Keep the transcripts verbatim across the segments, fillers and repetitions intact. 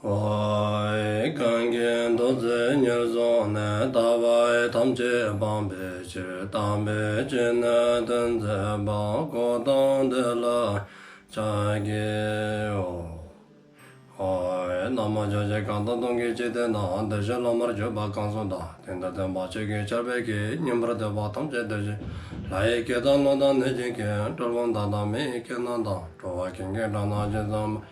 ཨོ། གང་གིས་ཐུགས་བརྩེ་ཉེར་བཟུང་ནས། ལྟ་བ་ཐམས་ཅད་སྤང་བའི་ཕྱིར། དམ་པའི་ཆོས་ནི་སྟོན་མཛད་པ། གཽ་ཏམ་དེ་ལ་ཕྱག་འཚལ་ལོ། ཨོ། ན་མོ། ཕྱོགས་བཅུའི་གང་དང་སྟོང་གི་འཇིག་རྟེན་ན། བདེ་གཤེགས་སློབ་མར་གྱུར་པ་གང་སུ་དག། དེ་དག་སྟོན་པ་ཆོས་ཀྱི་ཆར་འབེབས་ཀྱིས། ཉན་པར་འདོད་པ་ཐམས་ཅད་འདིར་གཤེགས་སུ། ལྷ་ཡི་སྐད་དང་ཀླུ་དང་གནོད་སྦྱིན་སྐད། གྲུལ་བུམ་དག་དང་མི་ཡི་སྐད་རྣམས་དང་། འགྲོ་བ་ཀུན་གྱི་སྒྲ་རྣམས་ཇི་ཙམ་པ།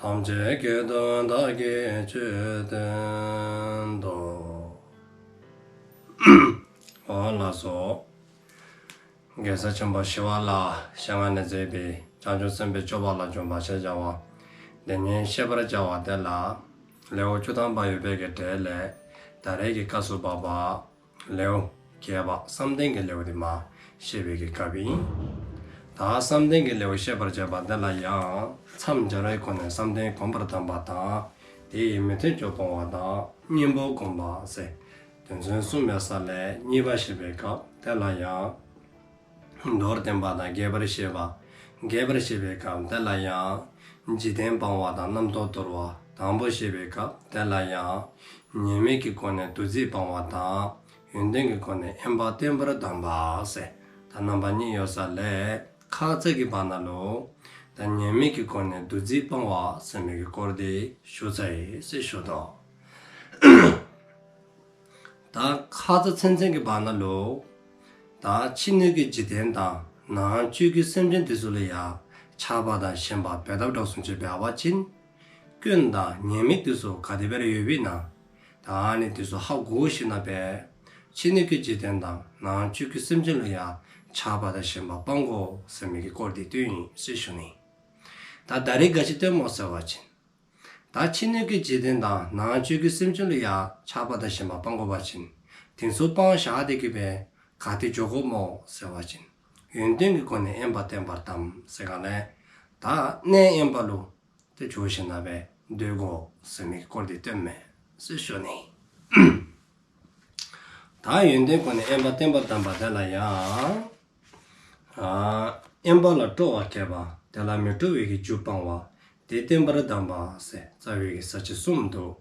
ཐམས་ཅད་སྐད་དུ་བདག་གིས་ཆོས་བསྟན་ཏོ། ཨོ་ལགས་སོ། རྒྱལ་སྲས་ཆེན་པོ་ཞི་བ་ལྷའི་ཞལ་སྔ་ནས་མཛད་པའི་བྱང་ཆུབ་སེམས་དཔའི་སྤྱོད་པ་ལ་འཇུག་པ་ཞེས་བྱ་བ་འདི་ཉིད་བཤད་པར་བྱ་བ་དེ་ལ། ལེའུ་བཅུ་ཐམ་པ་ཡོད་པའི་གི་གྲས་ལས་ད་རེས་ཀྱི་སྐབས་སུ་བབ་པ་ལེའུ་བརྒྱད་པ་བསམ་གཏན་གྱི་ལེའུ་འདི་མར་བཤད་པའི་གི་སྐབས་ཨིན། ད་བསམ་གཏན་གྱི་ལེའུ་བཤད་པར་བྱ་བ་འདི་ལ་ཡང་མཚམས་སྦྱར་བའི་སྒོ་ནས་བསམ་གཏན་བསྒོམ་པར་གདམས་པ་དང་། དེ་ཡི་མི་མཐུན་ཕྱོགས་སྤོང་བ་དང་། གཉེན་པོ་བསྒོམ་པ་ཟེར་དོན་ཚན་གསུམ་ཡོད་ས་ལས་གཉིས་པ་བཤད་པའི་སྐབས་དེ་ལ་ཡང་མདོར་བསྟན་པ་དང་རྒྱས་པར་བཤད་པ། རྒྱས་པར་བཤད་པའི་སྐབས་དེ་ལ་ཡང་འཇིག་རྟེན་སྤང་བ་དང་རྣམ་རྟོག་དོར་བ། དང་པོ་བཤད་པའི་སྐབས་དེ་ལ་ཡང་ཉེས་དམིགས་ཀྱི་སྒོ་ནས་འདུ་འཛི་སྤང་བ་དང་། ཡོན་ཏན་གྱི་སྒོ་ནས་དབེན་པ་བསྟེན་པར་གདམས་པ་ཟེར་ད་རྣམ་པ་གཉིས་ཡོད་ས་ལས། ཁ་ཙ་གི་བར་ན་ལུ་ད་ཉེས་དམིགས་ཀྱི་སྒོ་ནས་འདུ་འཛི་སྤང་བ་ཟེར་མི་གི་སྐོར་དེ་ཞུ་ཚར་ཡི་ཟེར་ཞུ་དོ། ད་ཁ་ཙ་ཚུན་ཚོད་ཀྱི་བར་ན་ལུ་ད་ཕྱི་སྣོད་ཀྱི་འཇིག་རྟེན་དང་ནང་བཅུད་ཀྱི་སེམས་ཅན་དེ་ཚུ་ལུ་ཡང་ཆགས་པ་དང་ཞེན་པ་འབད་འཐབ་འགྲོ་སོང་ཅི་འབད་བ་ཅིན། སྐྱོན་དང་ཉེས་དམིགས་དེ་ཚུ་ག་དེ་སྦེ་ར་ཡོདཔ་ཨིན་ན། ད་ཨ་ནི་དེ་ཚུ་ཧ་གོ་ཞིནམ་ལས་ཕྱི་སྣོད་ཀྱི་འཇིག་རྟེན་དང་ནང་བཅུད་ཀྱི་སེམས་ཅན་ལུ་ཡང་ཆགས་པ་དང་ཞེན་པ་སྤང་དགོ་ཟེར་མི་གི་སྐོར་དེ་སྟོན་ཡི་ཟེར་ཞུ་ནི། ད་ད་རེས་ག་ཅི་སྟོནམ་སྨོ་ཟེར་བ་ཅིན། ད་ཕྱི་སྣོད་ཀྱི་འཇིག་རྟེན་དང་ནང་བཅུད་ཀྱི་སེམས་ཅན་ལུ་ཡང་ཆགས་པ་དང་ཞེན་པ་སྤང་དགོ་པ་ཅིན། དེ་ཚུ་སྤང་བཞག་སྟེ་གི་སྦེ་ག་ཏེ་འགྱོ་དགོཔ་སྨོ་ཟེར་བ་ཅིན། ཡོན་ཏན་གྱི་སྒོ་ནས་དབེན་པ་བསྟེན་པར་གདམས་ཟེར་ག་ལས། ད་གནས་དབེན་པ་ལུ་ཏེ་འགྱོ་ཞིནམ་ལས་སྡོད་དགོ་ཟེར་མི་གི་སྐོར་དེ་སྟོནམ་མས་ཟེར་ཞུ་ནི། ད་ཡོན་ཏན་སྒོ་ནས་དབེན་པ་བསྟེན་པར་གདམས་པ་དེ་ལ་ཡང་། ཨ་དབེན་པ་ལ་སྤྲོ་བ་བསྐྱེད་པ། དེ་ལ་མི་སྤྲོ་བའི་གི་རྒྱུ་སྤང་བ། དེ་བསྟེན་པར་གདམས་པ་ཟེར་རྩ་བའི་གི་ས་བཅད་གསུམ་འདུག།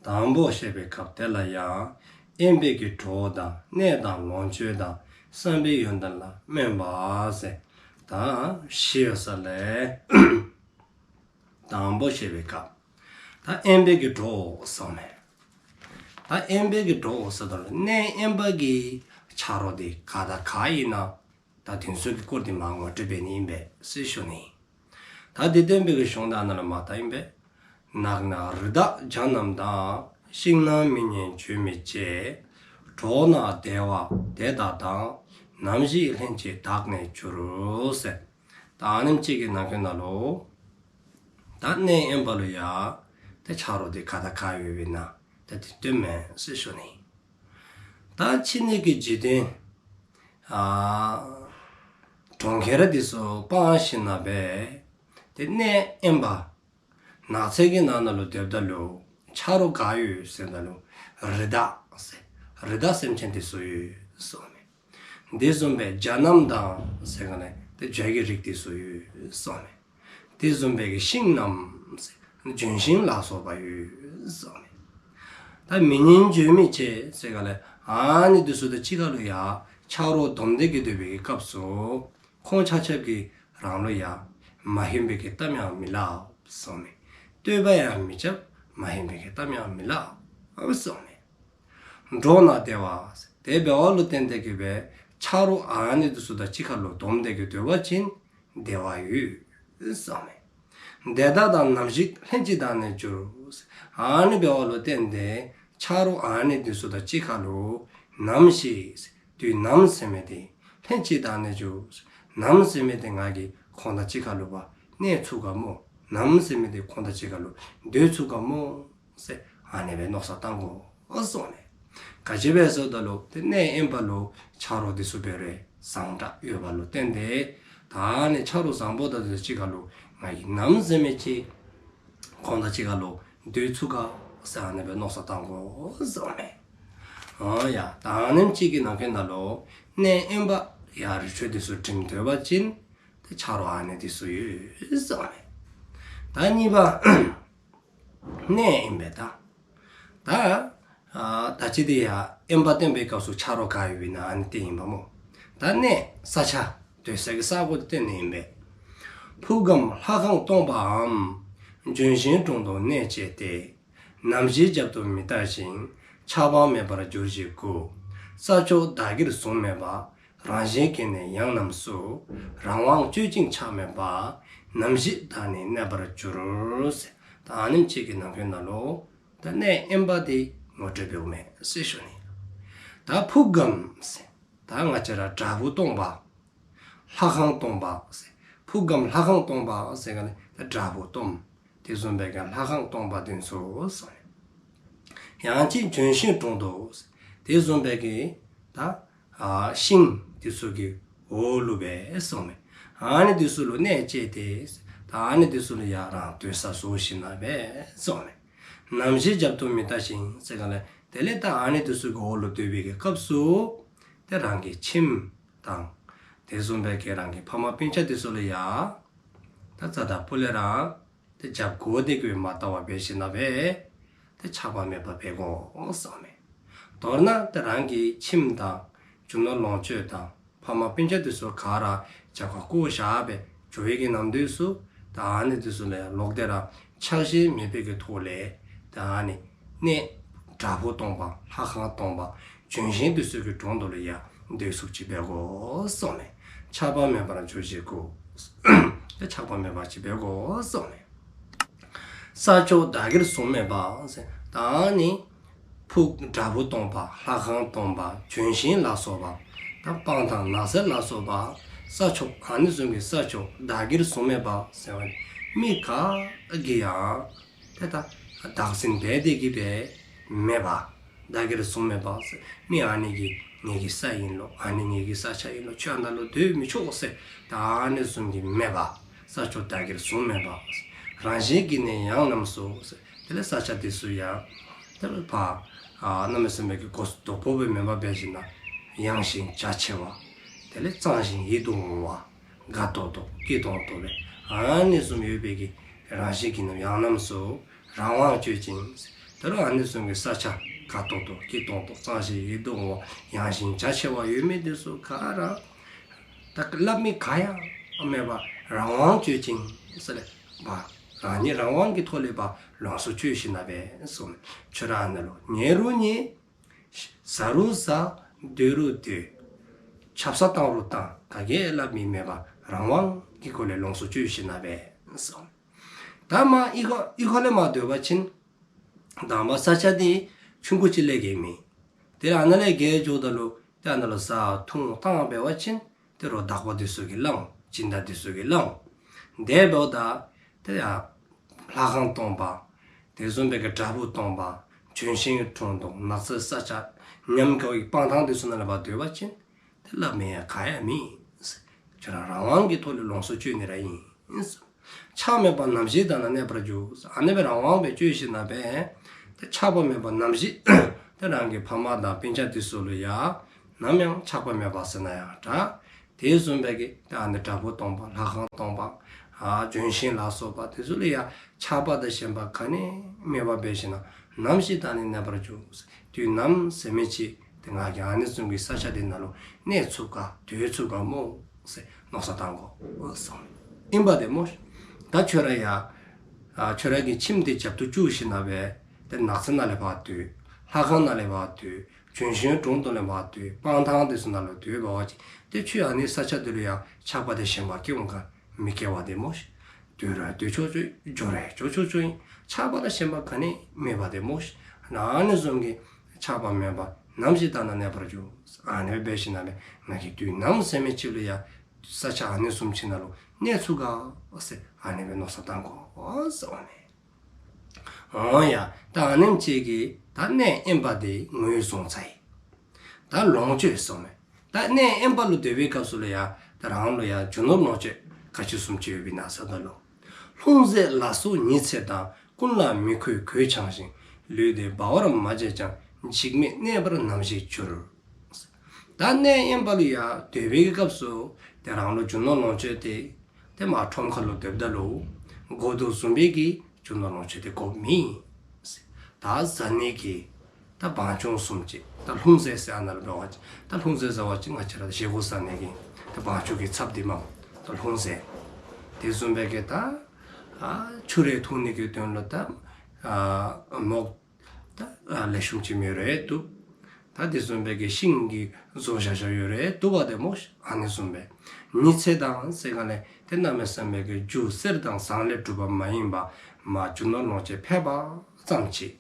དང་པོ་བཤད་པའི་སྐབས་དེ་ལ་ཡང་། དབེན་པའི་གི་གྲོགས་དང་གནས་དང་ལོངས་སྤྱོད་དང་བསམ་པའི་ཡོན་ཏན་ལ་སྨོན་པ་ཟེར་ད་བཞི་ཡོད་ས་ལས། དང་པོ་བཤད་པའི་སྐབས། ད་དབེན་པའི་གི་གྲོགས་ཟེར་མས། ད་དབེན་པའི་གི་གྲོགས་ཟེརཝ་ད་ལུ་གནས་དབེན་པ་གི་ཆ་རོགས་དེ་ག་དང་ག་ཨིན་ན། ད་དེ་ཚུ་གི་སྐོར་དེ་མར་ངོ་སྤྲོད་འབད་ནི་ཨིན་པས་ཟེར་ཞུ་ནི། ད་དེ་སྟོན་པའི་གི་གཞུང་དེ་ནང་ལུ་མར་ད་ཨིན་པས། ནགས་ན་རི་དྭགས་བྱ་རྣམས་དང་། ཤིང་རྣམས་མི་སྙན་བརྗོད་མི་བྱེད། གྲོགས་ན་བདེ་བ་དེ་དག་དང་། ནམ་ཞིག་ལྷན་ཅིག་བདག་གནས་འགྱུར་ཟེར། ད་ཨ་ནེམ་ཅིག་གི་ནང་འཁོད་ནང་ལུ། ད་གནས་དབེན་པ་ལུ་ཡང་ཏེ་ཆ་རོགས་དེ་ག་དང་ག་ཡོདཔ་ཨིན་ན་ད་དེ་སྟོནམ་མས་ཟེར་ཞུ་ནི། ད་ཕྱི་སྣོད་ཀྱི་འཇིག་རྟེན་ཨ་གྲོང་ཁྱེར་དེ་ཚུ་སྤང་ཞིནམ་ལས་ཏེ་གནས་དབེན་པ་ནགས་ཚལ་གྱི་ནང་ན་ལུ་སྡོདཔ་ད་ལུ་ཆ་རོགས་ག་ཡོད་ཟེརཝ་ད་ལུ་རི་དྭགས་ཟེར་རི་དྭགས་སེམས་ཅན་དེ་ཚུ་ཡོད་ཟེར་མས། དེ་བཟུམ་སྦེ་བྱ་རྣམས་དང་ཟེར་ག་ལས་ཏེ་བྱ་གི་རིགས་དེ་ཚུ་ཡོད་ཟེར་མས། དེ་བཟུམ་སྦེ་གི་ཤིང་རྣམས་ཟེར་ལྗོན་ཤིང་ལ་སོགས་པ་ཡོད་ཟེར་མས། ད་མི་སྙན་བརྗོད་མི་བྱེད་ཟེར་ག་ལས་ཨ་ནི་དེ་ཚུ་དང་གཅིག་ཁར་ལུ་ཡང་ཆ་རོགས་སྡོམ་སྟེ་གི་སྡོད་པའི་གི་སྐབས་སུ། ཁོང་ཆ་ཁྱབ་ཀྱིས་རང་ལུ་ཡང་མ་ཧན་པའི་གི་གཏམ་ཡང་མི་སླབ་ཟེར་མས། བསྟོད་པ་ཡང་མི་རྐྱབ། མ་ཧན་པའི་གི་གཏམ་ཡང་མི་སླབ་ཟེར་མས། གྲོགས་ན་བདེ་བ། དེ་འབདཝ་ལུ་བརྟེན་ཏེ་གི་སྦེ་ཆ་རོགས་ཨ་ནི་དེ་ཚུ་དང་གཅིག་ཁར་ལུ་སྡོམ་སྟེ་གི་སྡོད་པ་ཅིན་བདེ་བ་ཡོད་ཟེར་མས། དེ་དག་དང་ནམ་ཞིག་ལྷན་ཅིག་བདག་གནས་འགྱུར། ཨ་ནི་འབདཝ་ལུ་བརྟེན་ཏེ་ཆ་རོགས་ཨ་ནི་དེ་ཚུ་དང་གཅིག་ཁར་ལུ་ནམ་ཞིག་དུས་ནམ་ཟེར་མི་དེ་ལྷན་ཅིག་བདག་གནས་འགྱུར། ནམ་ཟེར་མི་དེ་ང་གིས་ཁོང་དང་གཅིག་ཁར་ལུ་སྦེ་གནས་ཚུགས་ག་སྨོ། ནམ་ཟེར་མི་དེ་ཁོང་དང་གཅིག་ཁར་ལུ་སྡོད་ཚུགས་ག་སྨོ་ཟེར་ཨ་ནི་སྦེ་མནོ་བསམ་བཏང་དགོ་ཟེར་མས། ག་ཅི་སྦེ་ཟེརཝ་ད་ལུ་ཏེ་གནས་དབེན་པ་ལུ་ཆ་རོགས་དེ་ཚུ་འབད་རུང་བཟང་དྲགས་ཡོདཔ་ལུ་བརྟེན་ཏེ་ད་ཨ་ནི་ཆ་རོགས་བཟང་པོ་དེ་དང་གཅིག་ཁར་ལུ་ང་གིས་ནམ་ཟེར་མི་ཅིག་ཁོང་དང་གཅིག་ཁར་ལུ་སྡོད་ཚུགས་ག་ཟེར་ཨ་ནི་སྦེ་མནོ་བསམ་བཏང་དགོ་ཟེར་མས། ཨོ་ཡ། ད་ཨ་ནེམ་ཅིག་གི་ནང་འཁོད་ནང་ལུ་གནས་དབེན་པ་ཡར་རི་ཁྲོད་དེ་ཚུ་འགྲིམ་སྡོད་པ་ཅིན་ཏེ་ཆ་རོགས་ཨ་ནི་དེ་ཚུ་ཡོད་ཟེར་མས། ད་གཉིས་པ་ གནས་ཨིན་པས་ད། ད་ཨ་ད་ཅི་དེ་ཡང་དབེན་པ་བསྟེན་པའི་སྐབས་སུ་ཆ་རོགས་ག་ཡོདཔ་ཨིན་ན་ཨ་ནི་སྟོནམ་ཨིན་པ་སྨོ། ད་གནས་ས་ཆ་སྡོད་ས་གི་ས་གོ་དེ་སྟོནམ་ཨིན་པས། ཕུག་གམ་ལྷ་ཁང་སྟོང་པའམ། ལྗོན་ཤིང་དྲུང་དུ་གནས་བཅས་ཏེ། ནམ་ཞིག་རྒྱབ་ཏུ་མི་ལྟ་ཞིང་། ཆགས་པ་མེད་པར་གྱུར་ཅིག་གུ། ས་ཕྱོགས་བདག་གིར་བཟུང་མེད་པ། རང་བཞིན་གྱིས་ནི་ཡང་རྣམས་སུ། རང་དབང་སྤྱོད་ཅིང་ཆགས་མེད་པ། ནམ་ཞིག་བདག་ནི་གནས་པར་འགྱུར། ཟེར་ད་ཨ་ནེམ་ཅིག་གི་ནང་འཁོད་ན་ལུ་ད་གནས་དབེན་པ་དེ་ངོ་སྤྲོད་འབདཝ་མས་ཟེར་ཞུ་ནི། ད་ཕུག་གམ་ཟེར་ད་ང་བཅས་ར་བྲག་ཕུག་སྟོང་པ། ལྷ་ཁང་སྟོང་པ་ཟེར། ཕུག་གམ་ལྷ་ཁང་སྟོང་པ་ཟེར་ག་ལས་ད་བྲག་ཕུག་སྟོང་དེ་བཟུམ་སྦེ་གི་ལྷ་ཁང་སྟོང་པ་དེ་ཚུ་ཟེར། ཡང་ཅིན་ལྗོན་ཤིང་དྲུང་དུ་ཟེར་དེ་བཟུམ་སྦེ་གི་ད་ཨ་ཤིང་དེ་ཚུ་གི་འོག་ལུ་སྦེ་ཟེརཝ་མས། ཨ་ནི་དེ་ཚུ་ལུ་གནས་བཅས་ཏེ་ཟེར་ད་ཨ་ནི་དེ་ཚུ་ལུ་ཡང་རང་སྡོད་ས་བཟོ་ཞིནམ་ལས་སྦེ་ཟེརཝ་མས། ནམ་ཞིག་རྒྱབ་ཏུ་མི་ལྟ་ཞིང་ཟེར་ག་ལས་དེ་ལས་ད་ཨ་ནི་དེ་ཚུ་གི་འོག་ལུ་སྡོད་པའི་གི་སྐབས་སུ་ཏེ་རང་གི་ཁྱིམ་དང་དེ་བཟུམ་སྦེ་གི་རང་གི་ཕ་མ་སྤུན་ཆ་དེ་ཚུ་ལུ་ཡང་ད་རྩ་དང་སྤུ་ལས་ར་ཏེ་རྒྱབ་ཁུག་དེ་གི་མ་བལྟ་བར་འབད་ཞིནམ་ལས་སྦེ་ཏེ་ཆགས་པ་མེད་པར་འབད་དགོ་ཟེརཝ་མས། མདོར་ན་ཏེ་རང་གི་ཁྱིམ་དང་རྒྱུ་ནོར་ལོངས་སྤྱོད་དང་ཕ་མ་སྤུན་ཆ་དེ་ཚུ་ག་ར་རྒྱབ་ཁར་བཀོ་བཞག་སྦེ་འགྱོ་བའི་གི་ནམ་དུས་སུ་ད་ཨ་ནི་དེ་ཚུ་ལུ་ལོག་སྟེ་ར་ཆགས་ཞེན་མེད་པའི་གི་ཐོག་ལས་ད་ཨ་ནི་གནས་བྲག་ཕུག་སྟོང་པ་ལྷ་ཁང་སྟོང་པ་ལྗོན་ཤིང་དེ་ཚུ་གི་དྲུང་དུ་ལུ་ཡང་སྡོད་ཚུགསཔ་ཅིག་འབད་དགོ་ཟེརཝ་མས། ཆགས་པ་མེད་པར་གྱུར་ཅིག་གུ། ཆགས་པ་མེད་པ་ཅིག་འབད་དགོ་ཟེརཝ་མས། ས་ཕྱོགས་བདག་གིར་བཟུང་མེད་པ་ཟེར་ད་ཨ་ནི་ཕུག་བྲག་ཕུག་སྟོང་པ་ལྷ་ཁང་སྟོང་པ་ལྗོན་ཤིང་ལ་སོགས་པ་ད་སྤང་ཐང་ནགས་ཚལ་ལ་སོགས་པ་ས་ཕྱོགས་ཨ་ནི་བཟུམ་གྱི་ས་ཕྱོགས་བདག་གིར་བཟུང་མེད་པ་ཟེར་བ་ནི་མི་ག་གིས་ཡང་ཏེ་ད་བདག་འཛིན་འབད་དེ་གི་སྦེ་མེད་པ། བདག་གིར་བཟུང་མེད་པ་ཟེར་མི་ཨ་ནི་གི་ངེ་གི་ས་ཨིན་ལོ་ཨ་ནི་ངེ་གི་ས་ཆ་ཨིན་ལོ་ཁྱོད་ཨ་ནཱ་ལུ་སྡོད་མི་ཆོག་ཟེར་ད་ཨ་ནི་བཟུམ་གྱི་མེད་པ། ས་ཕྱོགས་བདག་གིར་བཟུང་མེད་པ། རང་བཞིན་གྱིས་ནི་ཡང་རྣམས་སུ་ཟེར་དེ་ལས་ས་ཆ་དེ་ཚུ་ཡང་དེ་ལས་ཕར་ཨ་གནམ་མེད་ས་མེད་ཀྱི་གོ་དོག་པོ་སྦེ་མེན་པར་འབད་ཞིནམ་ལས་ཡངས་ཤིང་རྒྱ་ཆེ་བ། དེ་ལས་གཙང་ཞིང་ཡིད་དུ་འོང་བ། དགའ་ཏོག་ཏོ་སྐྱིད་ཏོང་ཏོ་སྦེ་ཨ་ནི་བཟུམ་ཡོད་པའི་གི་རང་བཞིན་གྱིས་ནི་ཡང་རྣམས་སུ་རང་དབང་སྤྱོད་ཅིང་། ད་རུང་ཨ་ནི་བཟུམ་གྱི་ས་ཆ་དགའ་ཏོག་ཏོ་སྐྱིད་ཏོང་ཏོ་གཙང་ཞིང་ཡིད་དུ་འོང་བ་ཡངས་ཤིང་རྒྱ་ཆེ་བ་ཡོད་མི་དེ་ཚུ་ག་ར་ད་སླབ་མི་ག་ཡང་མེད་པར་རང་དབང་སྤྱོད་ཅིང་ཟེར་ལས་པ། རང་ཉིད་རང་དབང་གི་ཐོག་ལས་པ་ལོངས་སུ་སྤྱོད་ཞིནམ་ལས་སྦེ་གསུངས། ཁྱོད་ར་ཨ་ནཱ་ལུ་ཉལ་རུང་ཉལ། བཟའ་རུང་བཟའ། སྡོད་རུང་སྡོད། ཆབ་གསང་བཏང་རུང་བཏང་། ག་གིས་སླབ་མི་མེད་པར་རང་དབང་གི་སྒོ་ལས་ལོངས་སུ་སྤྱོད་ཞིནམ་ལས་སྦེ་གསུངས། ད་མ་གཡུས་ཁ་གཡུས་ཁ་ལས་མར་སྡོད་པ་ཅིན་དང་པ་ས་ཆ་དེ་ཆུང་ཀུ་ཅིག་ལས་བརྒལ་མེད། དེ་ལས་ཨ་ནཱ་ལས་བརྒལ་འགྱོཝ་ད་ལུ་ཏེ་ཨ་ནཱ་ལུ་བཟའ་འཐུང་བཏང་འབད་བ་ཅིན་ཏེ་རོགས་བདག་པོ་དེ་ཚུ་གིས་བླངས། སྦྱིན་བདག་དེ་ཚུ་གིས་བླངས། དེ་འབདཝ་ད་ཏེ་ཡང་ལྷ་ཁང་སྟོང་པ། དེ་བཟུམ་སྦེ་གི་བྲག་ཕུག་སྟོང་པ། ལྗོན་ཤིང་གི་དྲུང་དུ་ནགས་ཚལ་ས་ཆ་ཉམས་དགའ་བའི་སྤང་ཐང་དེ་ཚུ་ནང་ལས་ཕར་སྡོད་པ་ཅིན་ཏེ་སླབ་མི་ཡང་ག་ཡང་མེད། ཁྱོད་ར་རང་དབང་གི་ཐོག་ལས་ལོངས་སུ་སྤྱོད་ནི་ར་ཨིན། ཆགས་མེད་པ་ནམ་ཞིག་བདག་ན་གནས་པར་འགྱུར། ཨ་ནི་སྦེ་རང་དབང་སྦེ་སྤྱོད་ཞིནམ་ལས་སྦེ་ཏེ་ཆགས་པ་མེད་པ་ནམ་ཞིག་ཏེ་རང་གི་ཕ་མ་དང་སྤུན་ཆ་དེ་ཚུ་ལུ་ཡང་ནམ་ཡང་ཆགས་པ་མེད་པ་ཟེར་ན་ཡང་འདྲ། དེ་བཟུམ་སྦེ་གི་ཏེ་ཨ་ནི་བྲག་ཕུག་སྟོང་པ་ལྷ་ཁང་སྟོང་པ་ཨ་ལྗོན་ཤིང་ལ་སོགས་པ་དེ་ཚུ་ལུ་ཡང་ཆགས་པ་དང་ཞེན་པ་ག་ནི་མེད་པར་འབད་ཞིནམ་ལས་ནམ་ཞིག་བདག་ནི་གནས་པར་འགྱུར། དུས་ནམ་ཟེར་མི་ཅིག་ཏེ་ང་གིས་ཨ་ནི་བཟུམ་གྱི་ས་ཆ་དེ་ནང་ལུ་གནས་ཚུགས་ག་སྡོད་ཚུགས་ག་སྨོ་ཟེར་མནོ་བསམ་བཏང་དགོ་གསུངས། ཨིན་པ་དེ་སྨོ། ད་ཁྱོད་ར་ཡང་ཨ་ཁྱོད་ར་གི་ཁྱིམ་དེ་རྒྱབ་ཏུ་བཅུག་ཞིནམ་ལས་སྦེ་ཏེ་ནགས་ཚལ་ནང་ལས་ཕར་སྡོད། ལྷ་ཁང་ནང་ལས་ཕར་སྡོད། ལྗོན་ཤིང་དྲུང་དུ་ལས་ཕར་སྡོད། སྤང་ཐང་དེ་ཚུ་ནང་ལུ་སྡོད་འབད་བ་ཅིན་ཏེ་ཁྱོད་ཨ་ནི་ས་ཆ་དེ་ལུ་ཡང་ཆགས་པ་དང་ཞེན་པ་སྐྱེ་འོང་ག་མི་སྐྱེ་བ་དེ་སྨོ་ཤིག། སྡོད་ར་སྡོད་ཆོག་ཆོག་ཨིན། འགྱོ་ར་འགྱོ་ཆོག་ཆོག་ཨིན། ཆགས་པ་དང་ཞེན་པ་ག་ནི་མེད་པ་དེ་སྨོ་ཤིག། ཨ་ནི་བཟུམ་གྱི་ཆགས་པ་མེད་པ་ནམ་ཞིག་བདག་ན་གནས་པར་འགྱུར། ཨ་ནི་སྦེ་འབད་ཞིནམ་ལས་སྦེ་ང་གིས་དུས་ནམ་ཟེར་མི་ཅིག་ལུ་ཡང་ས་ཆ་ཨ་ནི་བཟུམ་ཅིག་ནང་ལུ་གནས་ཚུགས་ག་ཟེར་ཨ་ནི་སྦེ་མནོ་བསམ་བཏང་དགོ་ཟེར་བ་ནི། འོང་ཡ། ད་ཨ་ནེམ་ཅིག་གིས་ད་གནས་དབེན་པ་དེ་ངོས་བཟུང་ཚར་ཡི། ད་ལོངས་སྤྱོད་སོང་མས། ད་གནས་དབེན་པ་ལུ་སྡོད་པའི་སྐབས་སུ་ལུ་ཡང་ད་རང་ལུ་ཡང་རྒྱུ་ནོར་ལོངས་སྤྱོད་ག་ཅི་བཟུམ་ཅིག་ཡོདཔ་ཨིན་ན་ཟེརཝ་ད་ལུ། ལྷུང་བཟེད་ལ་སོགས་ཉི་ཚེ་དང་། ཀུན་ལ་མི་མཁོའི་གོས་འཆང་ཞིང་། ལུས་འདི་སྦ་བར་མ་བྱེད་ཀྱང་། འཇིགས་མེད་གནས་པར་ནམ་ཞིག་འགྱུར། ད་གནས་དབེན་པ་ལུ་ཡང་སྡོད་པའི་སྐབས་སུ་ཏེ་རང་ལུ་རྒྱུ་ནོར་ལོངས་སྤྱོད་དེ་ཏེ་མར་ཁྲོམ་ཁ་ལུ་སྡོདཔ་ད་ལུ་དགོས་འདོད་བཟུམ་སྦེ་གི་ རྒྱུ་ནོར་ལོངས་སྤྱོད་དེ་དགོཔ་མེད། ད་ཟ་ནི་གི་ད་བང་ཆུང་བཟུམ་ཅིག། ད་ལྷུང་བཟེད་ཟེར་ཨ་ནཱ་ལུ་འབད་བ་ཅིན་ད་ལྷུང་བཟེད་ཟེར་བ་ཅིན་ང་བཅས་ར་བཞེས་སྒོ་ཟ་ནི་གི་ད་བང་ཆུང་གི་ཚབ་འདི་མས། ད་ལྷུང་བཟེད། དེ་བཟུམ་སྦེ་གི་ད་ཨ་ཆུ་རེ་འཐུང་ནི་གི་དོན་ལུ་ད་ཨ་མོག་ད་ཨ་ལེགས་ཤོམ་ཅིག་མེད་རུང་ཡང་བཏུབ། ད་དེ་བཟུམ་སྦེ་གི་ཤིང་གི་བཟོ་བཞག་བཞགཔ་ཡོད་རུང་ཡང་བཏུབ་པ་དེ་སྨོ། ཨ་ནི་བཟུམ་སྦེ་ཉི་ཚེ་དང་ཟེར་ག་ལས་ཏེ་གནམ་མེད་ས་མེད་ཀྱི་རྒྱུ་གསེར་དང་ཟངས་ལས་གྲུབ་པ་མ་ཡིན་པ་མ་རྒྱུ་ནོར་ལོངས་སྤྱོད་ཕལ་པ་ཙམ་ཅིག།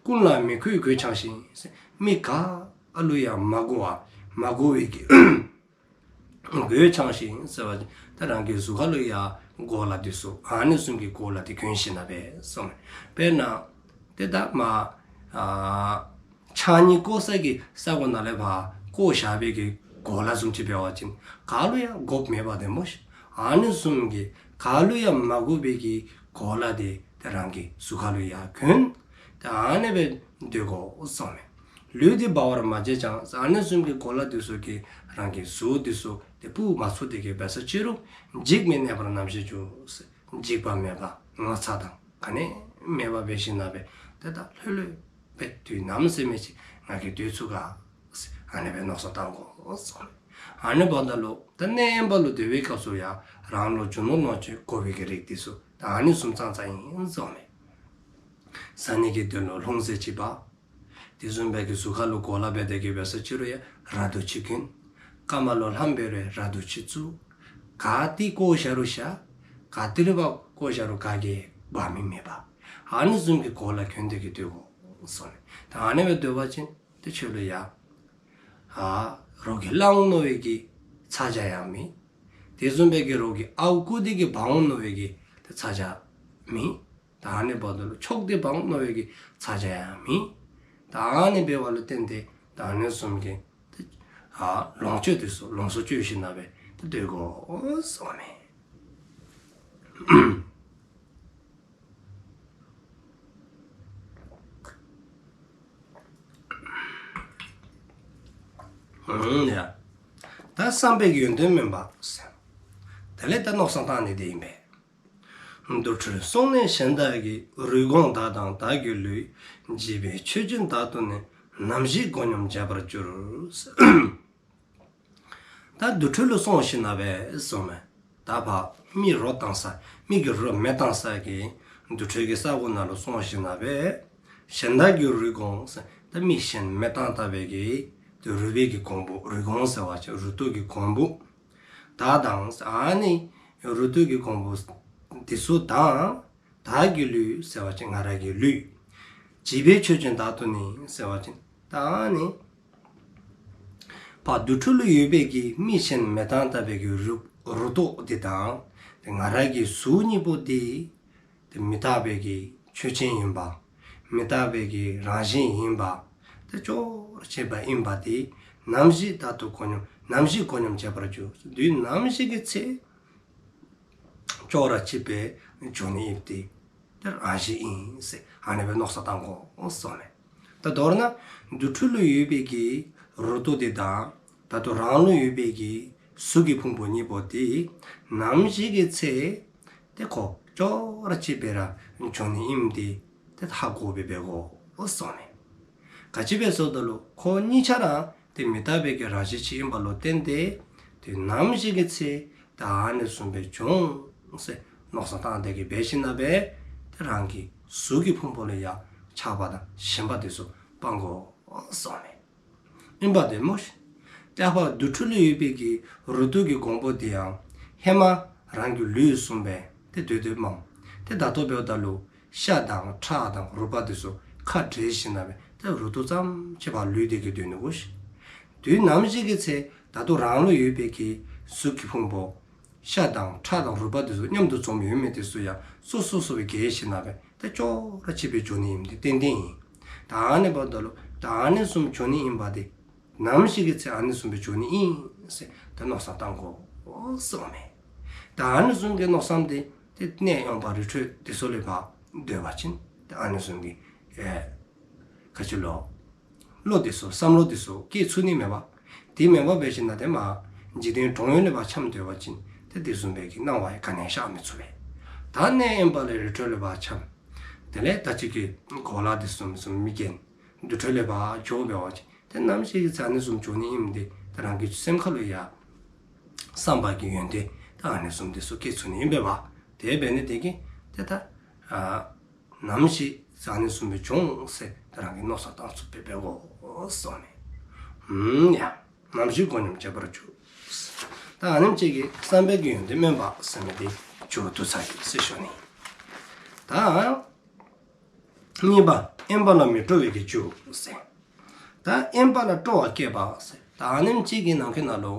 ཀུན་ལ་མི་མཁོའི་གོས་འཆང་ཞིང་། མི་ག་ཨ་ལུ་ཡང་མ་མགུ་བ་མ་མགུ་བའི་གི་གོས་འཆང་ཞིང་ཟེར་བ་ཅིན་ད་རང་གི་གཟུགས་ཁ་ལུ་ཡང་གོ་ལ་འདི་ཚུ་ཨ་ནི་བཟུམ་གྱི་གོ་ལ་འདི་གྱོན་ཞིནམ་ལས་སྦེ་སོང་། དཔེར་ན་ཏེ་ད་མ་ཨ་ཕྱགས་སྙིགས་བཀོ་ས་གི་ས་གོ་ནང་ལས་ཕར་བཀོ་བཞག་པའི་གི་གོ་ལ་བཟུམ་ཅིག་འབད་བ་ཅིན་ག་ལུ་ཡང་དགོཔ་མེད་པ་དེ་སྨོ་ཤིག། ཨ་ནི་བཟུམ་གྱི་ག་ལུ་ཡང་མ་དགོ་པའི་གི་གོ་ལ་དེ་ཏེ་རང་གི་གཟུགས་ཁ་ལུ་ཡང་གྱོན། ཏེ་ཨ་ནི་སྦེ་སྡོད་དགོ་གསུངམ་མས། ལུས་འདི་སྦ་བར་མ་བྱས་ཀྱང་ཟེར་ཨ་ནི་བཟུམ་གྱི་གོ་ལ་འདི་ཚུ་གིས་རང་གི་གཟུགས་འདི་ཚུ་ཏེ་སྤུ་མ་ཚུགས་ཏེ་གི་འབད་ས་ཅི་རུང་འཇིགས་མི་གནས་པར་ནམ་ཞིག་འགྱུར། འཇིགས་པ་མེད་པ་ངོ་ཚ་དང་ག་ནི་མེད་པ་འབད་ཞིནམ་ལས་སྦེ་ཏེ་ད་ལྷོད་ལྷོད་སྦེ་དུས་ནམ་ཟེར་མི་ཅིག་ང་གིས་སྡོད་ཚུགས་ག་ཟེར་ཨ་ནི་སྦེ་མནོ་བསམ་བཏང་དགོ་གསུངམ་མས། ཨ་ནི་འབདཝ་ད་ལུ་ད་གནས་དབེན་པ་ལུ་སྡོད་པའི་སྐབས་སུ་ཡང་རང་ལུ་རྒྱུ་ནོར་ལོངས་སྤྱོད་དགོ་པའི་གི་རིགས་འདི་ཚུ་ད་ཨ་ནི་བཟུམ་ཙང་ཙང་ཨིན་གསུངམ་མས། ཟ་ནི་གི་དོན་ལུ་ལྷུང་བཟེད་ཅིག་འབག། དེ་བཟུམ་སྦེ་གི་གཟུགས་ཁ་ལུ་གོ་ལ་འབད་དེ་གི་འབད་ས་ཅི་རུང་ཡང་ར་དུ་ཅིག་གྱོན། རྐངམ་ལུ་ལྷམ་འབད་རུང་ར་དུ་ཅིག་བཙུགས། ག་ཏེ་བཀོ་བཞག་རུང་བཞག། ག་ཏེ་ལུ་ཕར་བཀོ་བཞག་རུང་ག་གིས་འབག་མི་མེད་པ། ཨ་ནི་བཟུམ་གྱི་གོ་ལ་གྱོན་ཏེ་གི་སྡོད་དགོ་གསུངམ་མས། ད་ཨ་ནི་སྦེ་སྡོད་པ་ཅིན་ཏེ་ཁྱོད་ལུ་ཡང་ཨ་རོགས་ཀྱིས་བླང་འོང་མནོ་བའི་གི་ཚ་གྱང་ཡང་མེད། དེ་བཟུམ་སྦེ་གི་རོགས་ཀྱིས་ཨརཝ་བརྐུ་སྟེ་གི་འབག་འོང་མནོ་བའི་གི་ཏེ་ཚ་གྱང་མེད། ད་ཨ་ནི་འབདཝ་ད་ལུ་འཕྱོག་སྟེ་འབག་འོང་མནོ་བའི་གི་ཚ་གྱང་ཡང་མེད། ད་ཨ་ནི་འབདཝ་ལུ་བརྟེན་ཏེ་ད་ཨ་ནི་བཟུམ་གྱི་ཏེ་ཨ་ལོངས་སྤྱོད་འདི་ཚུ་ལོངས་སུ་སྤྱོད་ཞིནམ་ལས་སྦེ་ཏེ་སྡོད་དགོ་གསུངམ་མས། ཨུམ་ཡ། ད་བསམ་པའི་ཡོན་ཏན་སྨོན་པ་ཟེར། དེ་ལས་ད་མནོ་བསམ་བཏང་ནི་འདི་ཨིན་པས། དུར་ཁྲོད་སོང་ནས་གཞན་དག་གི། རུས་གོང་དག་དང་དག་གི་ལུས། བྱིས་པའི་ཆོས་ཅན་དག་ཏུ་ནི། ནམ་ཞིག་མགོ་སྙོམས་བྱེད་པར་འགྱུར། ད་དུར་ཁྲོད་ལུ་སོང་ཞིནམ་ལས་སྦེ་གསུངམ་མས། ད་ཕར་མི་རོ་བཏང་ས་མི་གི་རོ་མེ་བཏང་ས་གི་དུར་ཁྲོད་ཀྱི་ས་གོ་ནང་ལུ་སོང་ཞིནམ་ལས་སྦེ་གཞན་དག་གི་རུས་གོང་ཟེར་ད་མི་གཞན་མེ་བཏང་ད་པའི་གི་དེ་རུས་པའི་གི་གོང་བུ་རུས་གོང་ཟེར་བ་ཅིན་རུ་ཏོག་གི་གོང་བུ། དག་དང་ཨ་ནི་རུ་ཏོག་གི་གོང་བུ་འདི་ཚུ་དང་དག་གི་ལུས་ཟེར་བ་ཅིན་ང་ར་གི་ལུས། བྱིས་པའི་ཆོས་ཅན་དག་ཏུ་ནི་ཟེར་བ་ཅིན་ད་ཨ་ནི་ཕར་དུར་ཁྲོད་ལུ་ཡོད་པའི་གི་མི་གཞན་མེ་བཏང་ད་པའི་གི་རུ་རུ་ཏོག་འདི་དང་དེ་ང་ར་གི་གཟུགས་གཉིས་པོ་འདི་དེ་མི་རྟག་པའི་གི་ཆོས་ཅན་ཨིན་པ། མི་རྟག་པའི་གི་རང་བཞིན་ཨིན་པ། དེ་ཅོག་ར་གཅིགཔ་ཨིན་པ་དེ་ནམ་ཞིག་ད་ལྟོ་མགོ་སྙོམས་ནམ་ཞིག་མགོ་སྙོམས་བྱེད་པར་འགྱུར། དུས་ནམ་ཞིག་གི་ཚེ་ཅོག་ར་གཅིགཔ་འགྱོ་ནི་ཨིནམ་དེ་དེ་རང་བཞིན་ཨིན་ཟེར་ཨ་ནི་སྦེ་མནོ་བསམ་བཏང་དགོ་གསུངམ་མས། ད་མདོར་ན་དུར་ཁྲོད་ལུ་ཡོད་པའི་གི་རུ་ཏོག་དེ་དང་ད་ལྟོ་རང་ལུ་ཡོད་པའི་གི་གཟུགས་ཀྱི་ཕུང་པོ་གཉིས་པོ་དེ་ནམ་ཞིག་གི་ཚེ་དེ་ཁོ་ཅོག་ར་གཅིགཔ་ར་འགྱོ་ནི་ཨིནམ་དེ་དེ་ཧ་གོ་སྦེ་འབད་དགོ་གསུངམ་མས། ག་ཅི་སྦེ་ཟེརཝ་ད་ལུ་ཁོ་གཉིས་ཆ་ར་དེ་མི་རྟག་པའི་གི་རང་བཞིན་ཅིག་ཨིན་པ་ལུ་བརྟེན་ཏེ་དེ་ནམ་ཞིག་གི་ཚེ་ད་ཨ་ནི་བཟུམ་སྦེ་འགྱོ་འོང་ཟེར་མནོ་བསམ་བཏང་སྟེ་གི་འབད་ཞིནམ་ལས་སྦེ་དེ་རང་གི་གཟུགས་ཀྱི་ཕུང་པོ་ལུ་ཡང་ཆགས་པ་དང་ཞེན་པ་དེ་ཚུ་སྤང་དགོ་གསུངམ་མས། ཨིན་པ་དེ་སྨོ་ཤིག། ཏེ་ཕར་དུར་ཁྲོད་ལུ་ཡོད་པའི་གི་རུ་ཏོག་གི་གོང་བུ་དེ་ཡང་ཧེ་མ་རང་གི་ལུས་བཟུམ་སྦེ་དེ་སྡོད་སྡོདཔ་མས། དེ་ད་ལྟོ་འབདཝ་ད་ལུ་ཤ་དང་ཁྲག་དང་རུས་པ་དེ་ཚུ་ཁ་བྲལ་ཞིནམ་ལས་སྦེ་དེ་རུ་ཏོག་ཙམ་ཅིག་ཕར་ལུས་ཏེ་གི་སྡོད་ནུག་གོ་ཤིག། དུས་ནམ་ཞིག་གི་ཚེ་ད་ལྟོ་རང་ལུ་ཡོད་པའི་གི་གཟུགས་ཀྱི་ཕུང་པོ་ཤ་དང་ཁྲག་དང་རུས་པ་དེ་ཚུ་མཉམ་དུ་འཛོམས་ཡོད་མི་དེ་ཚུ་ཡང་སོ་སོ་སོ་སྦེ་གྱེས་ཞིནམ་ལས་སྦེ་དེ་ཅོག་ར་གཅིགཔ་འགྱོ་ནི་ཨིནམ་དེ་ཏན་ཏན་ཨིན། ད་ཨ་ནི་འབདཝ་ད་ལུ་ད་ཨ་ནི་བཟུམ་འགྱོ་ནི་ཨིན་པ་དེ་ནམ་ཞིག་གི་ཚེ་ཨ་ནི་བཟུམ་སྦེ་འགྱོ་ནི་ཨིན་ཟེར་དེ་མནོ་བསམ་བཏང་དགོ་གསུངམ་མས། ད་ཨ་ནི་བཟུམ་གྱི་མནོ་བསམ་དེ་དེ་གནས་དབེན་པ་རི་ཁྲོད་དེ་ཚུ་ལུ་ཕར་སྡོད་པ་ཅིན་དེ་ཨ་ནི་བཟུམ་གྱི་ཨེ་ག་ཅི་ལོ། བློ་དེ་ཚུ་བསམ་བློ་དེ་ཚུ་སྐྱེ་ཚུགས་ནི་མེད་པ། དེ་མེད་པར་འབད་ཞིནམ་ལས་དེ་མར་འཇིག་རྟེན་གྲོང་ཡུལ་ལུ་ཕར་འཁྱམས་སྡོད་པ་ཅིན་དེ་དེ་བཟུམ་སྦེ་གི་སྣང་བ་ཡང་ག་ནི་ཡང་ཤར་མི་ཚུགས་པས། ད་གནས་དབེན་པ་ལས་རི་ཁྲོད་ལུ་ཕར་འཁྱམས། དེ་ལས་ད་ཅི་གི་གོ་ལ་འདི་བཟུམ་བཟུམ་མི་རྒན་དུར་ཁྲོད་ལས་ཕར་འགྱོ་འབད་བ་ཅིན་ཏེ་ནམ་ཞིག་གི་ཚེ་ཨ་ནི་བཟུམ་འགྱོ་ནི་ཨིནམ་འདི་ཏེ་རང་གི་སེམས་ཁ་ལུ་ཡང་བསམ་པ་གི་ཡོན་ཏན་ད་ཨ་ནི་བཟུམ་འདི་ཚུ་སྐྱེ་ཚུགས་ནི་ཨིན་པས་པ། དེ་འབད་ནི་དེ་གིས་ཏེ་ད་ཨ་ནམ་ཞིག་ཨ་ནི་བཟུམ་སྦེ་འགྱོ་འོང་ཟེར་ཏེ་རང་གིས་མནོ་བསམ་བཏང་ཚུགསཔ་སྦེ་འབད་དགོ་གསུངས་ནུག། ཨུམ་ཡ། ནམ་ཞིག་མགོ་སྙོམས་བྱེད་པར་འགྱུར། ད་ཨ་ནེམ་ཅིག་གིས་བསམ་པའི་གི་ཡོན་ཏན་དམན་པ་ཟེར་མི་འདི་འགྱུར་བ་བཏང་ཚར་ཡི་ཟེར་ཞུ་ནི། ད་གཉིས་པ་དབེན་པ་ལ་མི་སྤྲོ་བའི་གི་རྒྱུ་ཟེར། ད་དབེན་པ་ལ་སྤྲོ་བ་སྐྱེས་པ་ཟེར། ད་ཨ་ནེམ་ཅིག་གི་ནང་གི་ནང་ལུ་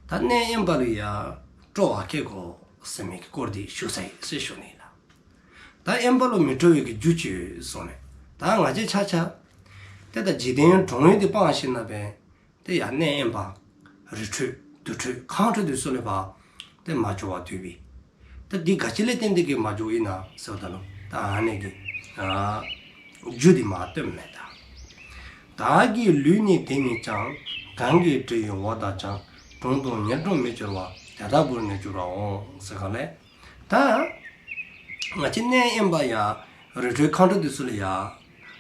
ད་གནས་དབེན་པ་ལུ་ཡང་སྤྲོ་བ་སྐྱེ་དགོ་ཟེར་མི་གི་སྐོར་འདི་ཞུ་ཚར་ཡི་ཟེར་ཞུ་ནི་ལགས། ད་དབེན་པ་ལ་མི་སྤྲོ་བའི་གི་རྒྱུ་ཅིག་གསུངས་ནུག། ད་ང་བཅས་ཆ་ཁྱབ་ཏེ་ད་འཇིག་རྟེན་གྲོང་ཡུལ་འདི་སྤངས་ཞིནམ་ལས་ཏེ་ཡར་གནས་དབེན་པ་རི་ཁྲོད་དུར་ཁྲོད་ཁང་ཁྲོད་འདི་ཚུ་ལུ་ཕར་ཏེ་མ་འགྱོ་བར་སྡོད་པའི་ད་འདི་ག་ཅི་ལས་བརྟེན་ཏེ་གིས་མ་འགྱོཝ་ཨིན་ན་ཟེརཝ་ད་ལུ་ད་ཨ་ནི་གི་ཨ་རྒྱུ་འདི་མར་སྟོནམ་མས་ད། བདག་གི་ལུས་ནི་དེ་ཉིད་ཀྱང་། གང་གིས་འབྲི་ཡི་འོ་བདག་ཀྱང་། གྲོང་དུ་ཉེར་འགྲོ་མི་འགྱུར་བ། དེ་ལྟ་བུར་ནི་འགྱུར་བར་འོང་། ཟེར་ག་ལས། ད་ང་བཅས་གནས་དབེན་པ་ཡར་རི་ཁྲོད་ཁང་ཁྲོད་འདི་ཚུ་ལུ་ཡར་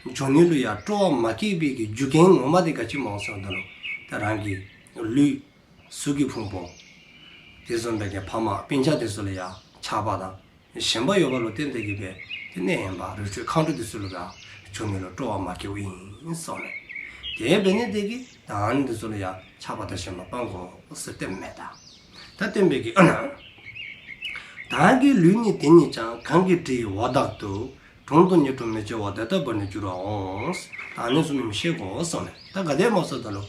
འགྱོ་ནི་ལུ་ཡར་སྤྲོ་བ་མ་སྐྱེས་པའི་གི་རྒྱུ་རྐྱེན་ངོ་མ་འདི་ག་ཅི་སྨོ་ཟེརཝ་ད་ལུ་ད་རང་གི་ལུས་གཟུགས་ཀྱི་ཕུང་པོ་དེ་བཟུམ་སྦེ་གི་ཕམ་སྤུན་ཆ་འདི་ཚུ་ལུ་ཡར་ཆགས་པ་དང་ཞེན་པ་ཡོད་པ་ལུ་བརྟེན་ཏེ་གིས་སྦེ་ཏེ་གནས་དབེན་པ་རི་ཁྲོད་ཁང་ཁྲོད་འདི་ཚུ་ལུ་ཡར་འགྱོ་ནི་ལུ་སྤྲོ་བ་མ་སྐྱེཝ་ཨིན་གསུངས་ནུག། དེ་འབད་ནི་དེ་གིས་ད་ཨ་ནི་འདི་ཚུ་ལུ་ཡར་ཆགས་པ་དང་ཞེན་པ་སྤང་དགོ་ཟེར་སྟོནམ་མས་ད། ད་སྟོན་པའི་གི་ཨ་ན། བདག་གི་ལུས་ནི་དེ་ཉིད་ཀྱང་། གང་གིས་འབྲི་ཡི་འོ་བདག་ཏུ། གྲོང་དུ་ཉེར་འགྲོ་མི་འགྱུར་བ། དེ་ལྟ་བུར་ནི་འགྱུར་བར་འོང་། ད་ཨ་ནི་བཟུམ་ཨིནམ་ཤེས་དགོ་གསུངས་ནུག། ད་ག་དེ་སྨོ་ཟེརཝ་ད་ལུ་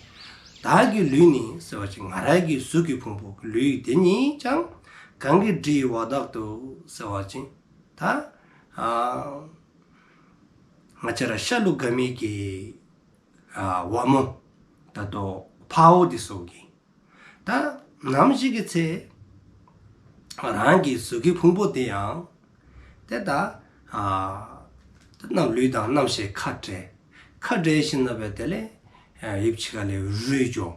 བདག་གི་ལུས་ནི་ཟེར་བ་ཅིན་ང་རའི་གི་གཟུགས་ཀྱི་ཕུང་པོ་ལུས་དེ་ཉིད་ཀྱང་། གང་གིས་འབྲི་ཡི་འོ་བདག་ཏུ་ཟེར་བ་ཅིན་ད་ཨ་ང་བཅས་ར་ཤ་ལུ་དགའ་མི་གི་ཨ་ཝ་མོ་ད་ལྟོ་ཕརཝ་འདི་ཚུ་གིས་ད་ནམ་ཞིག་གི་ཚེ་རང་གི་གཟུགས་ཀྱི་ཕུང་པོ་དེ་ཡང་ཏེ་ད་ཨ་ད་རྣམ་ལུས་དང་རྣམ་ཤེས་ཁ་བྲལ། ཁ་བྲལ་ཞིནམ་ལས་དེ་ལས་ཨ་ཡུདཔ་ཅིག་ཁ་ལས་རུལ་འགྱོ།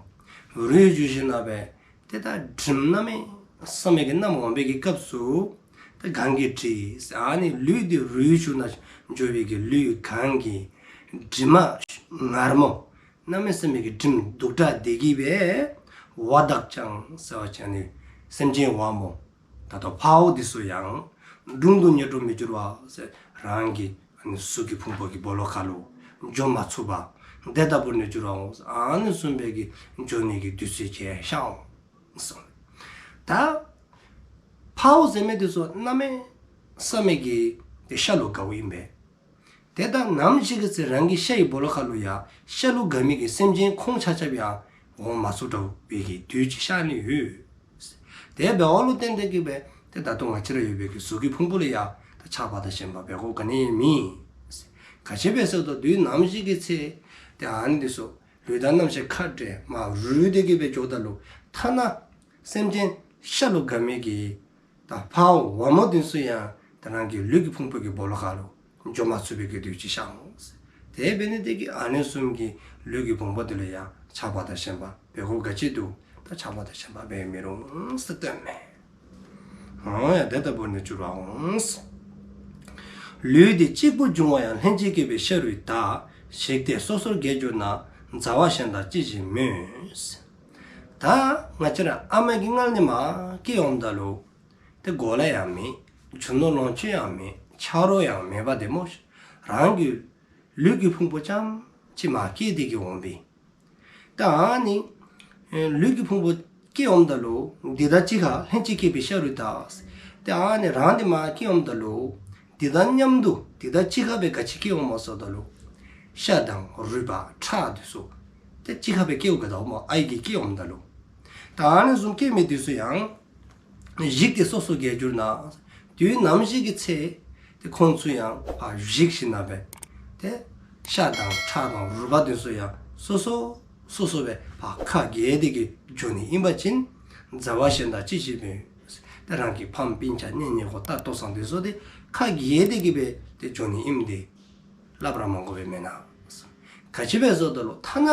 རུལ་འགྱོ་ཞིནམ་ལས་ཏེ་ད་དྲིམ་གནམ་མེད་ས་མེད་ཀྱི་མནམ་འོང་བའི་གི་སྐབས་སུ་ད་གང་གིས་འབྲི་ཟེར་ཨ་ནི་ལུས་འདི་རུལ་འགྱོ་ནི་འགྱོ་བའི་གི་ལུས་གང་གི་དྲིམ་མངར་མོ་གནམ་མེད་ས་མེད་ཀྱི་དྲིམ་སྡུག་དྲགས་འདི་གིས་སྦེ་འོ་བདག་ཀྱང་ཟེར་བ་ཅིན་ཨ་ནི་སེམས་ཅན་ཝ་མོ་ད་ལྟོ་ཕརཝ་འདི་ཚུ་ཡང་གྲོང་དུ་ཉེར་འགྲོ་མི་འགྱུར་བ་ཟེར་རང་གི་ཨ་ནི་གཟུགས་ཀྱི་ཕུང་པོ་གི་སྦོ་ལོགས་ཁ་ལུ་འགྱོ་མ་ཚུགས་པར་དེ་ལྟ་བུར་ནི་འགྱུར་བར་འོང་། ཨ་ནི་བཟུམ་སྦེ་གི་འགྱོ་ནི་གི་དུས་ཚོད་ཅིག་ཤར་འོང་གསུངས། ད་ཕརཝ་ཟེར་མི་འདི་ཚུ་གནམ་མེད་ས་མེད་ཀྱི་ཏེ་ཤ་ལུ་དགའཝ་ཨིན་པས། ཏེ་ད་ནམ་ཞིག་གི་ཚེ་རང་གི་ཤ་ཡི་སྦོ་ལོགས་ཁ་ལུ་ཡང་ཤ་ལུ་དགའ་མི་གི་སེམས་ཅན་ཁོང་ཆ་ཁྱབ་ཡང་འོང་མ་ཚུགས་འགྱོ་བའི་གི་དུས་ཅིག་ཤར་ནི་ཡོད། དེ་འབདཝ་ལུ་བརྟེན་ཏེ་གིས་སྦེ་ཏེ་ད་ལྟོ་ང་བཅས་ར་ཡོད་པའི་གི་གཟུགས་ཀྱི་ཕུང་པོ་ལུ་ཡང་ད་ཆགས་པ་དང་ཞེན་པ་འབད་དགོཔ་ག་ནི་ཡང་མེད། ག་ཅི་སྦེ་ཟེར་བ་ཅིན་དུས་ནམ་ཞིག་གི་ཚེ་ཏེ་ཨ་ནི་འདི་ཚུ་ལུས་དང་རྣམ་ཤེས་ཁ་བྲལ་མར་རུལ་ཏེ་གིས་སྦེ་འགྱོཝ་ད་ལུ་ཐ་ན་སེམས་ཅན་ཤ་ལུ་དགའ་མི་གི་ད་ཕརཝ་ཝ་མོ་འདི་ཚུ་ཡང་ད་རང་གི་ལུས་ཀྱི་ཕུང་པོ་གི་སྦོ་ལོགས་ཁ་ལུ་འགྱོ་མ་ཚུགས་པའི་གི་དུས་ཅིག་ཤར་འོང་། དེ་འབད་ནི་དེ་གིས་ཨ་ནི་བཟུམ་གྱི་ལུས་ཀྱི་ཕུང་པོ་འདི་ལུ་ཡང་ཆགས་པ་དང་ཞེན་པ་འབད་དགོཔ་ག་ཅི་འདུག། ད་ཆགས་པ་དང་ཞེན་པ་འབད་མི་རུང་ཟེར་སྟོནམ་མས། འོ་ཡ་དེ་ལྟ་བུར་ནི་འགྱུར་བར་འོང་། ལུས་འདི་གཅིག་པུ་འབྱུང་བ་ཡང་། ལྷན་ཅིག་སྐྱེས་པའི་ཤ་རུས་དག། ཞིག་སྟེ་སོ་སོར་གྱེས་གྱུར་ན། མཛའ་བ་གཞན་དག་ཅི་ཞིག་སྨོས། ད་ང་བཅས་ར་ཨའི་གི་མངལ་ནས་མར་སྐྱེ་འོངམ་ད་ལུ་ཏེ་གོ་ལ་ཡང་མེད། རྒྱུ་ནོར་ལོངས་སྤྱོད་ཡང་མེད། ཆ་རོགས་ཡང་མེད་པ་དེ་སྨོ། རང་གི་ལུས་ཀྱི་ཕུང་པོ་རྐྱངམ་གཅིག་མར་སྐྱེས་ཏེ་གིས་འོང་པས། ད་ཨ་ནི་ལུས་ཀྱི་ཕུང་པོ་སྐྱེ་འོངམ་ད་ལུ་འདི་དང་གཅིག་ཁར་ལྷན་ཅིག་སྐྱེས་པའི་ཤ་རུས་དག། ཏེ་ཨ་ནི་རང་འདི་མར་སྐྱེ་འོངམ་ད་ལུ་འདི་དང་མཉམ་དུ་འདི་དང་གཅིག་ཁར་སྦེ་ག་ཅི་སྐྱེ་འོངམ་སྨོ་ཟེརཝ་ད་ལུ་ཤ་དང་རུས་པ་ཁྲག་འདི་ཚུ་ཏེ་གཅིག་ཁར་སྦེ་སྐྱེཝ་ག་དོ་སྨོ། ཨའི་གིས་སྐྱེ་འོངམ་ད་ལུ། ད་ཨ་ནི་བཟུམ་སྐྱེ་མི་འདི་ཚུ་ཡང་ཞིག་སྟེ་སོ་སོར་གྱེས་གྱུར་ན། དུས་ནམ་ཞིག་གི་ཚེ་ཏེ་ཁོང་ཚུ་ཡང་ཕར་ཞིག་ཞིནམ་ལས་ཏེ་ཤ་དང་ཁྲག་དང་རུས་པ་འདི་ཚུ་ཡང་སོ་སོ་སོ་སོ་སྦེ་ཕར་ཁ་གྱེས་ཏེ་གིས་འགྱོ་ནི་ཨིན་པ་ཅིན་མཛའ་བ་གཞན་དག་ཅི་ཞིག་སྨོས། ཏེ་རང་གི་ཕམ་སྤུན་ཆ་གཉེན་ཉེ་འཁོར་ལྟོ་ཚང་འདི་ཚུ་ཏེ་ཁ་གྱེས་ཏེ་གིས་སྦེ་ཏེ་འགྱོ་ནི་ཨིནམ་འདི་སླབ་ར་མ་དགོ་པས་མེན་ན། ག་ཅི་སྦེ་ཟེརཝ་ད་ལུ་ཐ་ན་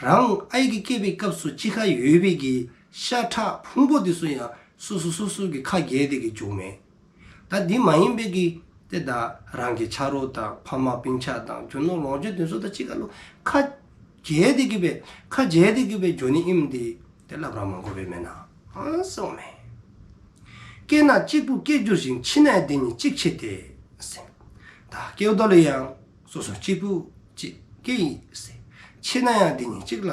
རང་ཨའི་གིས་སྐྱེས་པའི་སྐབས་སུ་གཅིག་ཁར་ཡོད་པའི་གི་ཤ་ཁྲག་ཕུང་པོ་འདི་ཚུ་ཡང་སོ་སོ་སོ་སོ་གི་ཁ་གྱེས་ཏེ་གིས་འགྱོཝ་མས། ད་ ད་འདི་མ་ཡིན་པའི་གི་ཏེ་ད་རང་གི་ཆ་རོགས་དང་ཕ་མ་སྤུན་ཆ་དང་རྒྱུ་ནོར་ལོངས་སྤྱོད་དེ་ཚུ་དང་གཅིག་ཁར་ལུ་ཁ་གྱེས་ཏེ་གི་སྦེ་ཁ་གྱེས་ཏེ་གི་སྦེ་འགྱོ་ནི་ཨིནམ་འདི་ཏེ་སླབ་ར་མ་དགོ་པས་མེན་ན་གསུངམ་མས། སྐྱེ་ན་གཅིག་པུ་སྐྱེ་འགྱུར་ཞིང་། འཆི་ནའང་དེ་ཉིད་གཅིག་འཆི་སྟེ་ཟེར། ད་སྐྱེཝ་ད་ལུ་ཡང་སོ་སོ་གཅིག་པུ་གཅིག་སྐྱེ་ཡི་ཟེར། འཆི་ནའང་དེ་ཉིད་གཅིག་ལ་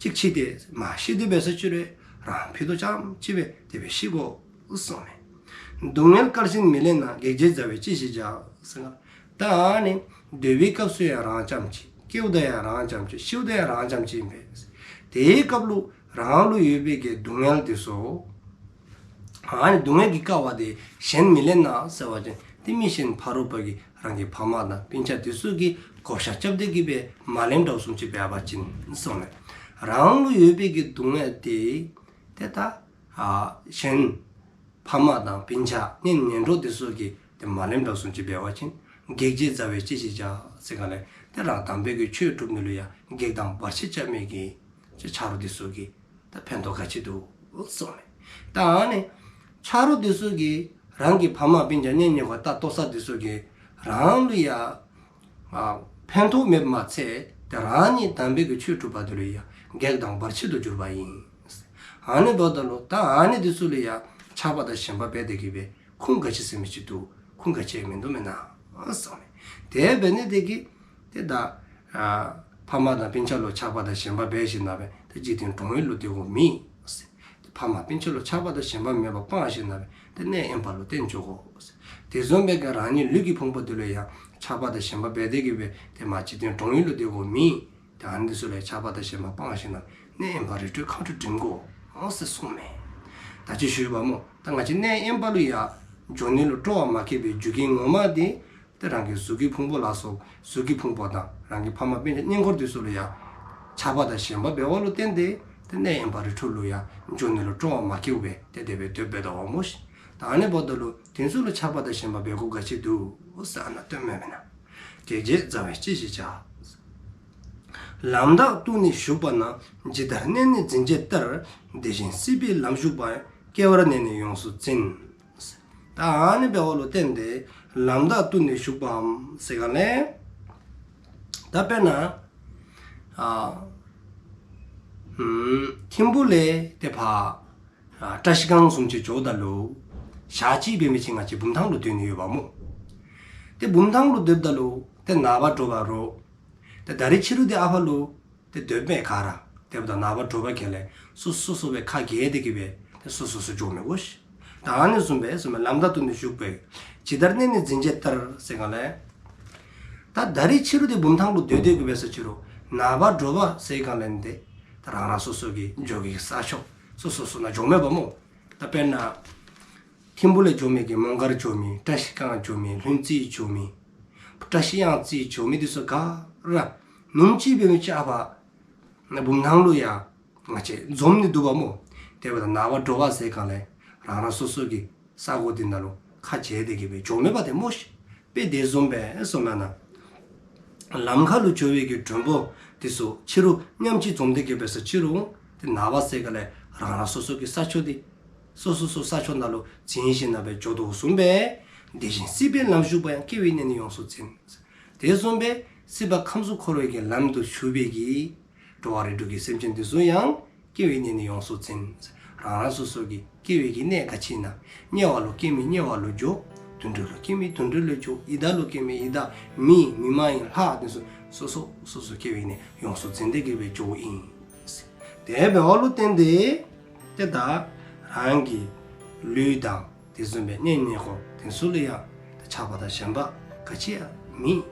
གཅིག་འཆི་སྟེ་མ་ཤི་སྟེ་འབད་ས་ཅི་རུང་རང་ཕྱི་དོ་རྐྱངམ་གཅིག་སྦེ་དེ་སྦེ་ཤི་དགོ་གསུངམ་མས། སྡུག་བསྔལ་སྐལ་གཞན་མི་ལེན་ན། གེགས་བྱེད་མཛའ་བས་ཅི་ཞིག་བྱ་ཟེར། ད་ཨ་ནི་སྡོད་པའི་སྐབས་སུ་ཡང་རང་རྐྱངམ་གཅིག། སྐྱེཝ་ད་ཡང་རང་རྐྱངམ་གཅིག། ཤིཝ་ད་ཡང་རང་རྐྱངམ་གཅིག་ཨིན་པས། དེའི་སྐབས་ལུ་རང་ལུ་ཡོད་པའི་གི་སྡུག་བསྔལ་དེ་ཚུ་ཨ་ནི་སྡུག་བསྔལ་གྱི་སྐལ་བ་དེ་གཞན་མི་ལེན་ན་ཟེར་བ་ཅིན་ཏེ་མི་གཞན་ཕ་རོལ་པོ་གི་རང་གི་ཕ་མ་དང་སྤུན་ཆ་དེ་ཚུ་གིས་བགོ་བཤའ་རྐྱབ་སྟེ་གི་སྦེ་མ་ལེནམ་འདྲཝ་བཟུམ་ཅིག་འབད་བ་ཅིན་གསུངམ་མས། རང་ལུ་ཡོད་པའི་གི་སྡུག་བསྔལ་དེ་ཏེ་ད་ཨ་གཞན་ཕ་མ་དང་སྤུན་ཆ་གཉེན་ཉེ་གྲོགས་དེ་ཚུ་གིས་ཏེ་མ་ལེནམ་འདྲཝ་བཟུམ་ཅིག་འབད་བ་ཅིན་གེགས་བྱེད་མཛའ་བས་ཅི་ཞིག་བྱ་ཟེར་ག་ལས་ཏེ་རང་དམ་པའི་གི་ཆོས་སྒྲུབ་ནི་ལུ་ཡང་གེགས་དང་བར་ཆད་རྐྱབ་མི་གི་ཆ་རོགས་དེ་ཚུ་གིས་ད་ཕན་ཐོགས་ག་ཅི་འདུག་གསུངམ་མས། ད་ཨ་ནི་ཆ་རོགས་དེ་ཚུ་གིས་རང་གི་ཕ་མ་སྤུན་ཆ་གཉེན་ཉེ་གྲོགས་ལྟ་ལྟོ་ས་དེ་ཚུ་གིས་རང་ལུ་ཡང་ཨ་ཕན་ཐོགས་མེདཔ་མ་ཚད་ཏེ་རང་ཉིད་དམ་པའི་གི་ཆོས་སྒྲུབ་པ་དེ་ལུ་ཡང་གེགས་དང་བར་ཆད་དུ་འགྱུར་བ་ཨིན། ཨ་ནི་འབདཝ་ད་ལུ་ད་ཨ་ནི་དེ་ཚུ་ལུ་ཡང་ཆགས་པ་དང་ཞེན་པ་འབད་དེ་གི་སྦེ་ཁུངས་ག་ཅི་ཟེར་མི་ཅིག་འདུག། ཁུངས་ག་ཅི་མིན་འདུག་མེན་ན་གསུངམ་མས། དེ་འབད་ནི་དེ་གིས་ཏེ་ད་ཨ་ཕ་མ་དང་སྤུན་ཆ་ལུ་ཆགས་པ་དང་ཞེན་པ་འབད་ཞིནམ་ལས་ཏེ་འཇིག་རྟེན་གྲོང་ཡུལ་ལུ་སྡོད་དགོཔ་མེད། ཕ་མ་སྤུན་ཆ་ལུ་ཆགས་པ་དང་ཞེན་པ་མེདཔ་སྤང་ཞིནམ་ལས་ཏེ་གནས་དབེན་པ་ལུ་བརྟེན་འགྱོ་དགོ། དེ་བཟུམ་སྦེ་གི་རང་ཉིད་ལུས་ཀྱི་ཕུང་པོ་དེ་ལུ་ཡང་ཆགས་པ་དང་ཞེན་པ་འབད་དེ་གི་སྦེ་ཏེ་མ་འཇིག་རྟེན་གྲོང་ཡུལ་ལུ་སྡོད་དགོཔ་མེད། ཏེ་ཨ་ནི་དེ་ཚུ་ལུ་ཆགས་པ་དང་ཞེན་པ་སྤང་ཞིནམ་ལས་གནས་དབེན་པ་རི་ཁྲོད་མཁའ་འགྲོ་འགྲིམ་དགོ་ཟེར་གསུངམ་མས། ད་ཅི་ཞུ་བ་སྨོ། ད་ང་བཅས་གནས་དབེན་པ་ལུ་ཡང་འགྱོ་ནི་ལུ་སྤྲོ་བ་མ་སྐྱེས་པའི་རྒྱུ་རྐྱེན་ངོ་མ་དེ་ཏེ་རང་གི་གཟུགས་ཀྱི་ཕུང་པོ་ལ་སོགས་གཟུགས་ཀྱི་ཕུང་པོ་དང་རང་གི་ཕ་མ་སྤུན་ཆ་གཉེན་འཁོར་དེ་ཚུ་ལུ་ཡང་ཆགས་པ་དང་ཞེན་པ་འབད་བ་ལུ་བརྟེན་ཏེ་ཏེ་གནས་དབེན་པ་རི་ཁྲོད་ལུ་ཡང་འགྱོ་ནི་ལུ་སྤྲོ་བ་མ་སྐྱེས་པར་ཏེ་དེ་སྦེ་སྡོདཔ་འབད་དོ་བ་སྨོ་ཤིག། ད་ཨ་ནི་འབདཝ་ད་ལུ་དེ་ཚུ་ལུ་ཆགས་པ་དང་ཞེན་པ་འབད་དགོཔ་ག་ཅི་འདུག་ཟེར་ཨ་ནཱ་སྟོནམ་མས་མེན་ན། གེགས་བྱེད་མཛའ་བས་ཅི་ཞིག་བྱ། ལམ་དག་ཏུ་ནི་ཞུགས་པ་ན། ཇི་ལྟར་གནས་ནི་འཛིན་བྱེད་ལྟར། དེ་བཞིན་སྲིད་པའི་ལམ་ཞུགས་པའང་། སྐྱེ་བར་གནས་ནི་ཡོངས་སུ་འཛིན། ད་ཨ་ནི་འབདཝ་ལུ་བརྟེན་ཏེ་ལམ་དག་ཏུ་ནི་ཞུགས་པའམ་ཟེར་ག་ལས། ད་དཔེར་ན་ཨ་ཨམ་ཐིམ་ཕུག་ལས་ཏེ་ཕར་ཨ་བཀྲ་ཤིས་སྒང་བཟུམ་ཅིག་འགྱོཝ་ད་ལུ་ཞག་གཅིག་འབད་མི་ཅིག་ང་བཅས་བུམ་ཐང་ལུ་སྡོད་ནི་ཡོདཔ་སྨོ། ཏེ་བུམ་ཐང་ལུ་སྡོདཔ་ད་ལུ་ཏེ་ནངས་པ་དྲོ་པ་རོགས་ཏེ་ད་རིས་ཕྱི་རུ་འདི་ཨ་ཕར་ལུ་ཏེ་སྡོདཔ་མས་ག་ར། དེ་འབདཝ་ད་ནངས་པ་དྲོ་པ་གི་ལས་སོ་སོ་སོ་སྦེ་ཁ་གྱེས་ཏེ་གི་སྦེ་ཏེ་སོ་སོ་སོ་འགྱོ་མི་དགོ་ཤིག། ད་ཨ་ནི་བཟུམ་སྦེ་བཟུམ་སྦེ་ལམ་དག་ཏུ་ནི་ཞུགས་པའི། ཇི་ལྟར་གནས་ནི་འཛིན་བྱེད་ལྟར་ཟེར་ག་ལས། ད་ད་རིས་ཕྱི་རུ་འདི་བུམ་ཐང་ལུ་སྡོད་སྡོད་གི་འབད་ས་ཅི་རུང་ནངས་པ་དྲོ་པ་ཟེར་ག་ལས་ཏེ་ད་རང་རང་སོ་སོ་གི་འགྱོ་གི་ས་ཕྱོགས་སོ་སོ་སོ་ནང་འགྱོཝ་མས་པ་སྨོ། ད་དཔེར་ན་ཐིམ་ཕུག་ལས་འགྱོ་མི་གི་མོང་སྒར་འགྱོ་མི་བཀྲ་ཤིས་སྒང་འགྱོ་མི་ལྷུན་རྩེ་འགྱོ་མི་བཀྲ་ཤིས་གཡང་རྩེ་འགྱོ་མི་འདི་ཚུ་ག་ར་ཉིནམ་གཅིག་འབད་མི་ཅིག་ཨ་ཕར་ན་བུམ་ཐང་ལུ་ཡང་ང་བཅས་འཛོམས་ནི་འདུག་པ་སྨོ། དེ་འབདཝ་ད་ནངས་པ་དྲོ་པ་ཟེར་ག་ལས་རང་རང་སོ་སོ་གི་ས་གོ་འདི་ནང་ལུ་ཁ་གྱེས་ཏེ་གི་སྦེ་འགྱོ་མི་འབད་དེ་སྨོ་ཤིག། དཔེ་དེ་བཟུམ་སྦེ་སོང་ན་ན་ལམ་ཁ་ལུ་འགྱོ་བའི་གི་མགྲོན་པོ་འདི་ཚུ་ཕྱི་རུ་མཉམ་གཅིག་འཛོམས་ཏེ་གི་འབད་ས་ཅི་རུང་ཏེ་ནངས་པ་ཟེར་ག་ལས་རང་རང་སོ་སོ་གི་ས་ཕྱོགས་འདི་སོ་སོ་སོ་ས་ཕྱོགས་ནང་ལུ་འཛིན་ཞིནམ་ལས་འགྱོ་དོ་བཟུམ་སྦེ། དེ་བཞིན་སྲིད་པའི་ལམ་ཞུགས་པ་ཡང་། སྐྱེ་བའི་གནས་ནི་ཡོངས་སུ་འཛིན། དེ་བཟུམ་སྦེ་སྲིད་པ་ཁམས་གསུམ་འཁོར་བའི་གི་ལམ་དུ་ཞུགས་པའི་གི་འགྲོ་བ་རིགས་དྲུག་གི་སེམས་ཅན་དེ་ཚུ་ཡང་སྐྱེ་བའི་གནས་ནི་ཡོངས་སུ་འཛིན། རང་རང་སོ་སོ་གི་སྐྱེ་བའི་གི་གནས་ག་ཅི་ཨིན་ན། དམྱལ་བ་ལུ་སྐྱེ་མི་དམྱལ་བ་ལུ་འགྱོ། དུད་འགྲོ་ལུ་སྐྱེ་མི་དུད་འགྲོ་ལུ་འགྱོ། ཡི་དྭགས་ལུ་སྐྱེ་མི་ཡི་དྭགས་མི་མི་མ་ཡིན་ལྷ་དེ་ཚུ་སོ་སོ་སོ་སོ་སྐྱེ་བའི་གནས་ཡོངས་སུ་འཛིན་ཏེ་གི་སྦེ་འགྱོཝ་ཨིན། དེ་འབདཝ་ལུ་བརྟེན་ཏེ་ཏེ་ད་རང་གི་ལུས་དང་དེ་བཟུམ་སྦེ་གཉེན་ཉེ་འཁོར་དེ་ཚུ་ལུ་ཡང་ད་ཆགས་པ་དང་ཞེན་པ་ག་ཅི་ཡང་མེད།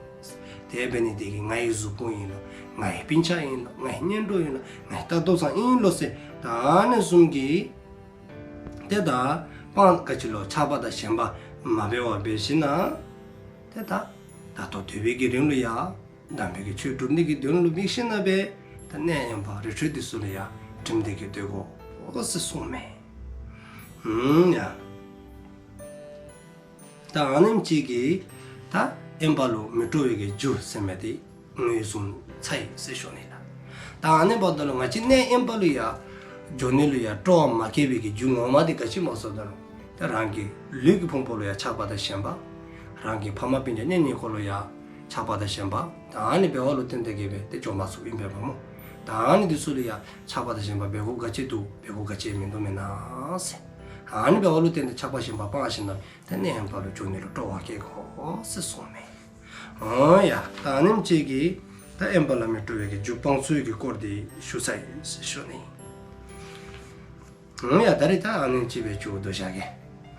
དེ་འབད་ནི་དེ་གིས་ངེའི་གཟུགས་པོ་ཨིན་ལོ། ངེའི་སྤུན་ཆ་ཨིན་ལོ། ངེའི་གཉེན་གྲོགས་ཨིན་ལོ། ངེའི་ལྟ་ལྟོ་ཚང་ཨིན་ལོ་ཟེར་ད་ཨ་ནི་བཟུམ་གྱི་ཏེ་ད་སྤང་ག་ཅི་ལོ་ཆགས་པ་དང་ཞེན་པ་མ་འབད་བར་འབད་ཞིནམ་ལས་ཏེ་ད་ད་ལྟོ་སྡོད་པའི་གི་རིང་ལུ་ཡང་དམ་པའི་གི་ཆོས་སྒྲུབ་ནི་གི་དོན་ལུ་དམིགས་ཞིནམ་ལས་ད་གནས་དབེན་པ་རི་ཁྲོད་དེ་ཚུ་ལུ་ཡང་འགྲིམ་སྟེ་གི་སྡོད་དགོ་ཟེར་གསུངམ་མས། ཨུམ་ཡ། ད་ཨ་ནེམ་ཅིག་གིས་ད་དབེན་པ་ལུ་མི་སྤྲོ་བའི་གི་རྒྱུ་ཟེར་མི་དེ་ངོས་བཟུང་ཚར་ཡི་ཟེར་ཞུ་ནི་ལགས། ད་ཨ་ནི་འབདཝ་ད་ལུ་ང་བཅས་གནས་དབེན་པ་ལུ་ཡང་འགྱོ་ནི་ལུ་ཡང་སྤྲོ་བ་མ་སྐྱེས་པའི་གི་རྒྱུ་ངོ་མ་དེ་ག་ཅི་སྨོ་ཟེརཝ་ད་ལུ་ ཏེ་རང་གི་ལུས་ཀྱི་ཕུང་པོ་ལུ་ཡང་ཆགས་པ་དང་ཞེན་པ། རང་གི་ཕ་མ་སྤུན་ཀྱག་གཉེན་ཉེ་འཁོར་ལུ་ཡང་ཆགས་པ་དང་ཞེན་པ། ད་ཨ་ནི་འབད་བ་ལུ་བརྟེན་ཏེ་གིས་སྦེ་ཏེ་འགྱོ་མ་ཚུགསཔ་ཨིན་པས་པ་སྨོ། ད་ཨ་ནི་འདི་ཚུ་ལུ་ཡང་ཆགས་པ་དང་ཞེན་པ་འབད་དགོཔ་ག་ཅི་འདུག། འབད་དགོཔ་ག་ཅི་མིན་འདུག་མེན་ན་ཟེར། ཨ་ནི་འབད་བ་ལུ་བརྟེན་ཏེ་ཆགས་པ་ཞེན་པ་སྤང་ཞིནམ་ལས་ཏེ་ནི་དབེན་པ་ལུ་འགྱོ་ནི་ལུ་སྤྲོ་བ་བསྐྱེད་དགོ་ཟེར་གསུངས་མས། འོང་ཡ། ད་ཨ་ནེམ་ཅིག་གིས་ད་དབེན་པ་བླ་མེད་སྤྲོ་བའི་གི་རྒྱུ་སྤང་ཚུལ་གྱི་སྐོར་འདི་ཞུ་ཚར་ཡི་ཟེར་ཞུ་ནི། འོང་ཡ། ད་རིས་ད་ཨ་ནེམ་ཅིག་སྦེ་མཇུག་བསྡུ་བཞག་གེ།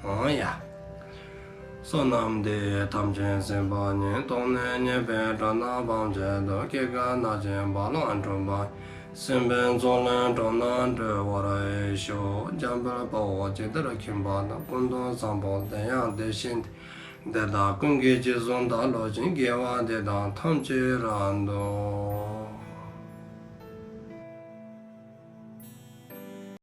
འོང་ཡ། བསོད་ནམས་འདི་ཡིས་ཐམས་ཅད་གཟིགས་པ་ཉིད། ཐོབ་ནས་ཉེས་པའི་དགྲ་རྣམས་ཕམ་བྱས་ཏེ། སྐྱེ་རྒ་ན་འཆིའི་རྦ་ཀློང་འཁྲུགས་པ་ཡི། སྲིད་པའི་མཚོ་ལས་འགྲོ་བ་སྒྲོལ་བར་ཤོག། འཇམ་དཔལ་དཔའ་བོས་ཇི་ལྟར་མཁྱེན་པ་དང་། ཀུན་ཏུ་བཟང་པོ་དེ་ཡང་དེ་བཞིན་ཏེ། དེ་དག་ཀུན་གྱི་རྗེས་སུ་བདག་སློབ་ཅིང་། དགེ་བ་འདི་དག་ཐམས་ཅད་རབ་ཏུ་